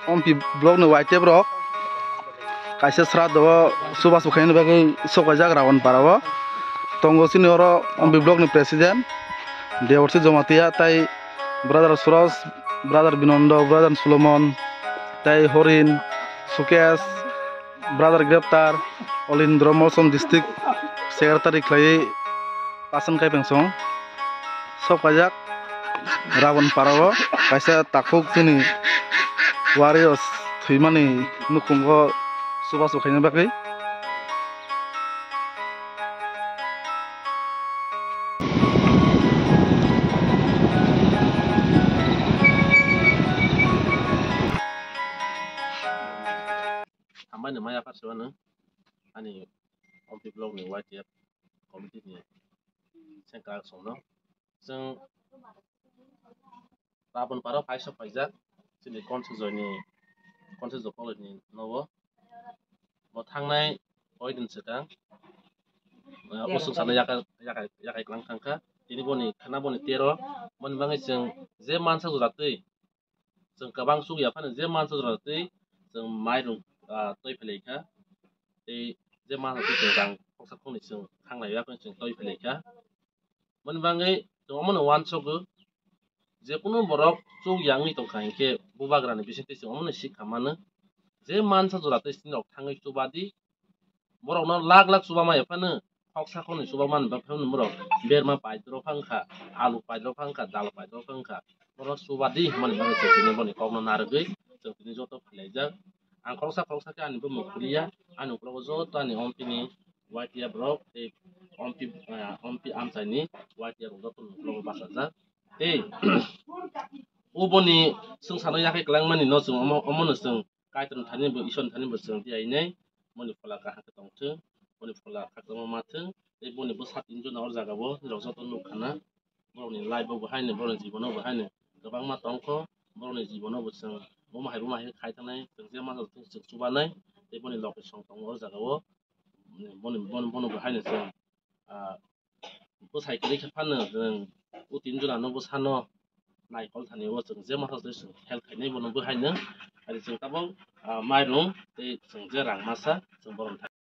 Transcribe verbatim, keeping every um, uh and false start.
Ompi block ni Y T F rok kaisa sraddho o chubachu khaina bagwi sok paijak Raban para o. Tongo chini oro Ompi block ni president Deborsi Jomatia, tai brother Suraj, brother Binondo, brother Solomon, tai Horin, Sukesh, brother Greptar, Olindro Molsom district secretary khlaiwi Pasan Kaipengsong sok paijak Raban para o kaisa takhuk chini warriors thwimani nukhungo chubachu khaina bagwi. Hambai ni maya phar sibano ani Ompi block ni Y T F committee ni sengkrak songno. Chwng Raban para phai sok paijak chini Konsa Joy ni, Konsa Joy college ni nogo. Bo thangnai koi din swkang, uh, usuk sana yakai, yakai, yakai klang thangkha. Tini boni khana boni tero, boni bagwi chwng je mansa jora twi, chwng kwbang suk ya phano je mansa jora twi chwng mairung, ah, twi phlai kha. Tei je mansa twi chwng rang khoksa khoknwi chwng thanglai ya phano chwng twi phlai kha. Boni bagwi chwng omono uansugo, je kunu borok chuk yangwi tongkha hinkhe bubagrani bisingtwi chwng omono sikha mano. Je mansa jora twi chini rok thangwi chubadi, borokno lak lak chuba maya phano, khoksa khoknwi chuba mani bagwi phano borok berma paidrok phang kha, alu paidrok phang kha, dal paidrok phang kha, borok chuba di hwnmani bagwi chwng tini boni kokno narwgwi chwng tini joto phailaijak. Ang khoroksa khoroksa khe ani bumung kuliya, ani ukologo joto ani Ompi ni Y T F rok tei Ompi, ah, Ompi amchaini Y T F rok joto ni ukologo bachajak. Tei oboni swngcharno yakhai kwlangmani no chwng omo, omono chwng Kaitorni thani bo, Isorni thani bo chwng tiyai nai, boni phola kaham khe tongthwng, boni phola khakchangma mathwng, tei boni bwsa tinjona o jaga o norok joto nukha na, borokni life o bo haino, borokni jibono bo haino kwbangma tongkho, borokni jibono bo chwng buma hai buma hai khai thangnai, chwng je manjak chwng chubanai, tei boni location tongo o jaga o, boni, boni, bono bo haino chwng, ah, bwsai kwrwi khe phano chwng o tin jora no bwsano naikol thani o chwng je masa twi chwng help khainai bono bwhaino. Ari chwng tabuk, ah, mairung tei chwng je rang masa chwng borom thai.